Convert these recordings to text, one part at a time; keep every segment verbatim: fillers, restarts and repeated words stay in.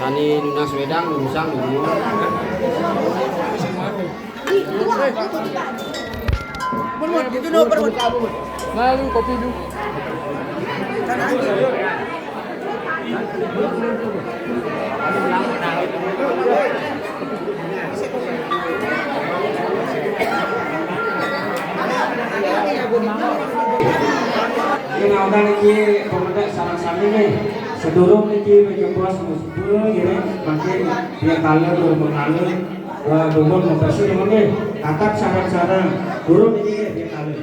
Ani nunas wedang, urusan dulu. Mun, mun, itu no, mun, mun. Nah, lu kopi dulu. Ini ngundang niki pemuda sareng sami nih. Sedurung niki menyembah semusul gini, mangkin dia kala, durung kala, eh, dumun mempesi dumun nih. Kakap sareng-sareng. Durung niki dia kala.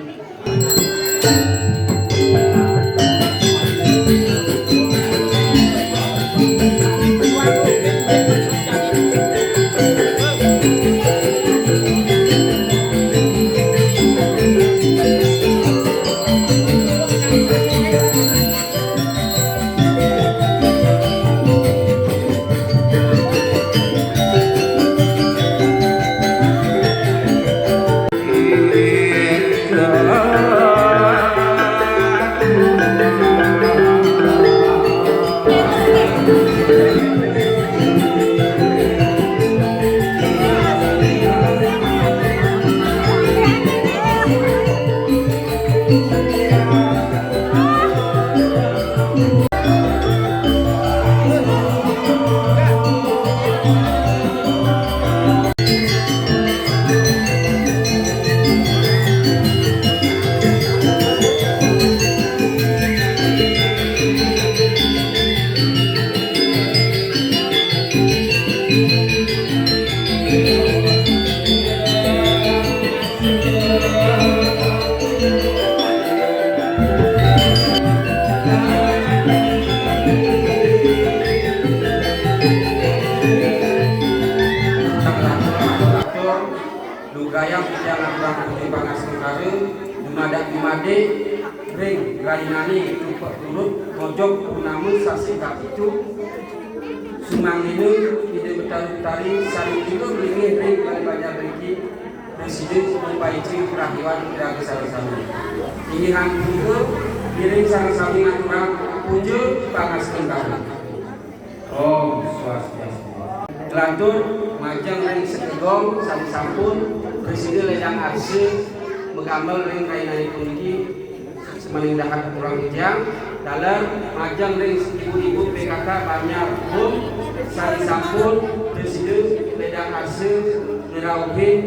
Lugrayang titiang ngaturang puji pangastungkara, dumadak dumadi ring rahinané Tumpek Plurut, ngojog purnama sasih kapitu, sumangdéna Ida Betari Betari sané tiba malinggih ring balé banjar driki, prasida mapaica rahiang iraga sareng sami. Inggih punika, ngiring sareng sami ngaturang puja pangastungkara. Om Swastiastu. Lantur majeng ring Sekaa Gong sané sampun prasida lédang arsa magamel ring rahinané puniki, sumangdéna dahat ngaturang titiang, taler majeng ring ibu-ibu P K K Banjar Home sané sampun prasida lédang arsa ngrauhin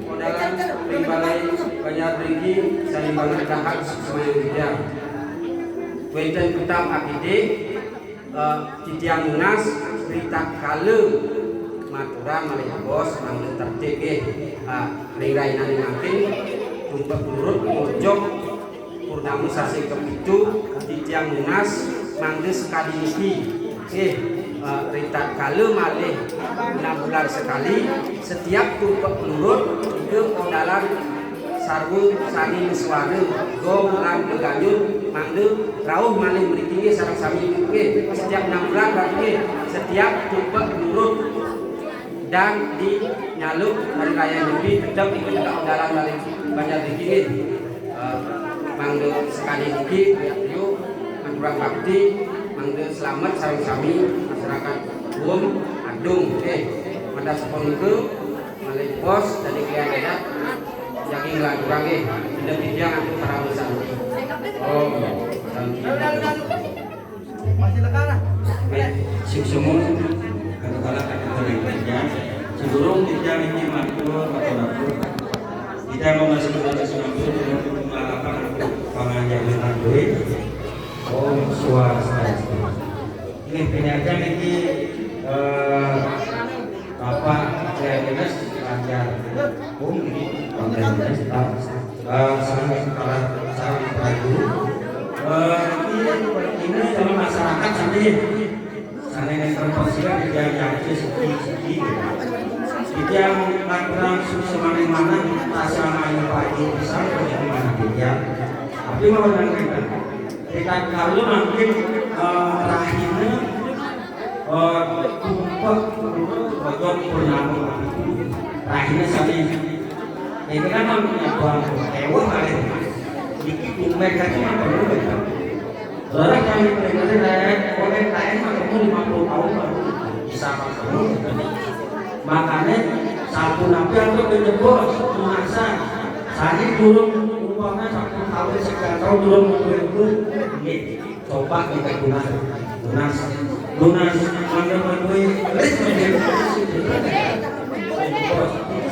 odalan ring balai banjar driki sané banget dahat sumangdéna titiang. Wénten kutab akidik, eh, titiang nunas ritatkala maturang malih bos mangda tertib nggih. Ah, ring rahinané mangkin Tumpek Plurut ngojog purnama sasih kapitu, titiang nunas mangda sakadi niki. Nggih, eh, ritatkala malih enam bulan sekali, setiap Tumpek Plurut tiga odalan sarwa sané masuara, gong lan gegayuh, mangda rauh malih mriki nggih sareng sami nggih. Setiap enam bulan berarti nggih, setiap Tumpek Plurut dan di Nyaluk Hari Raya Nyepi tetep ikut dalam dalam banjar niki nggih. Eh, mangda sekali niki yuk ngaturang bakti, mangda selamat sareng sami masyarakat Home Adung nggih. Mada sapunika malih bos dadi klian dadak. Jagi nglanturang nggih, Ida titiang antuk parama santi. Om Santi. Baik, suksma katakanlah kata titiang. Sedurung titiang niki matur, matur, matur. Titiang mau masuk ke dalam sunampu dengan pengalatan panganjali tangkui. Om Swastiastu. Nggih, pinaringan niki, eh, Bapak Triaginas Banjar Home niki, Bapak Triaginas, eh, sareng para, sareng para guru. Eh, niki, niki sama masyarakat sami sané nénten prasida titiang nyanci siki-siki. Titiang ngaturang suksmaning manah, tasih ayu pagi pisan, titiang manah titiang. Tapi mau nang nénten. Ritatkala mangkin, eh, rahina, eh, Tumpek Plurut ngojog purnama. Rahina sami. Ini kan mangkin nyabang éwuh kalih. Niki tumbén kaki mangkin perlu, ya. Soalnya kami peringatan, saya, orang lain mah ketemu lima puluh tahun baru. Sama kamu. Makanya sampun napi antuk dijebos lunasan. Sani durung umpama sampun kawin sekian tahun durung mengkumpul. Nggih, coba kita lunas. Lunas. Lunas mangga mangkui. Ris mangga.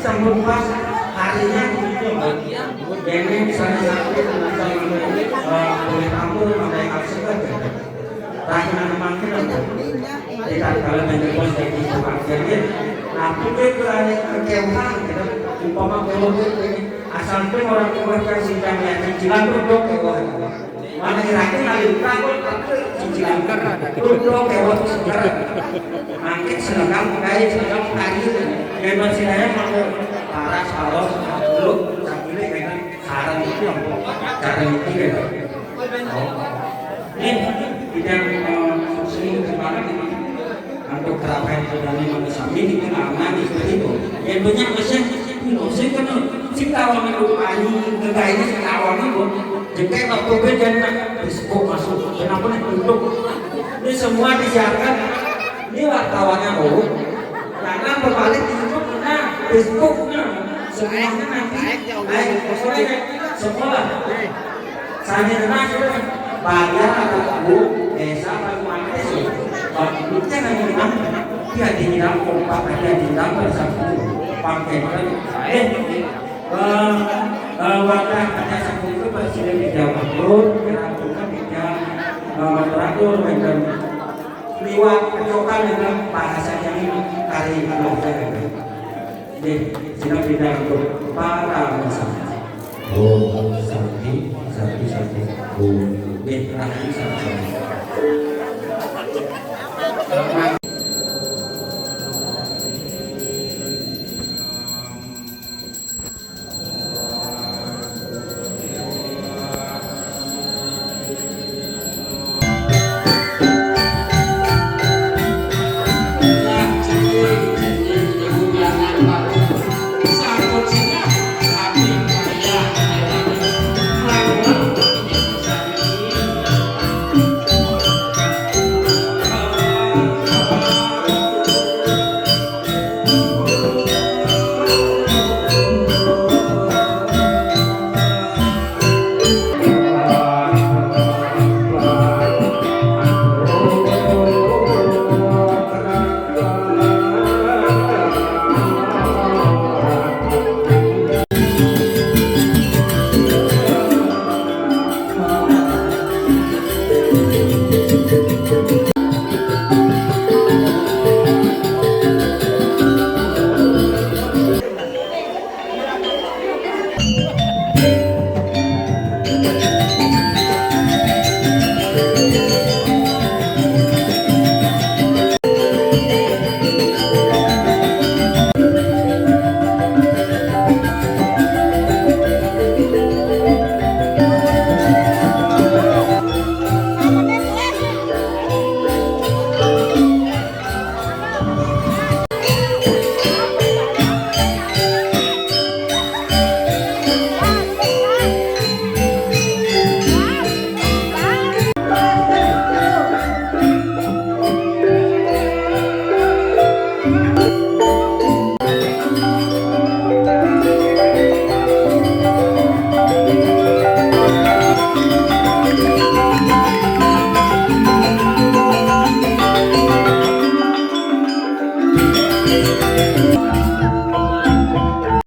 Sampun pas harinya gitu, Mbak. Dene misalnya sakit, lunasan mangga, eh, boleh tampung, mangga yang harus. Rahinan mangkin, tidak kalau menjebos jadi tukang jahit. Nah, pikir berani kekewuhan, gitu. Umpama kewuhan ini, asal pun orang tua kan sidang ya, cicilan tuh dok kewuhan. Mana kira-kira ngalir, kan, tapi cicilan tuh dok kewuhan seger. Mangkin seneng kamu, kayak seneng kamu, kayak yang masih saya mau paras, paros, dulu, sambil, kayak sarang itu, sarang itu, gitu. Oh. Nih, kita, eh, sering kemana nih? Untuk terakhir sudah nih, manusia ini kita nangis begitu. Yang banyak masih, ini loh, saya kan, sing tawangan lu, ani, negara ini sing tawangan lu. Jengkai waktu gue jadi nak, terus kok masuk, kenapa nih duduk? Ini semua disiarkan. Ini wartawannya, oh. Karena berbalik di YouTube, nah, Facebook, nah, semuanya nanti, baik, pokoknya semua lah. Saya dengar, bayar atau bu, desa, apa, mana sih? Kalau itu kan hanya bilang, dia di dalam kompak, dia di dalam bersatu, pakai kan, eh, eh, eh, wadah ada satu itu presiden di Jawa Timur, keraton kan tidak, eh, moderator, macam liwat kecokan dengan bahasa yang kari belajar. Jadi, sila tidak untuk para masyarakat. Oh, santi, santi, santi. Oh, nih, nanti sama-sama.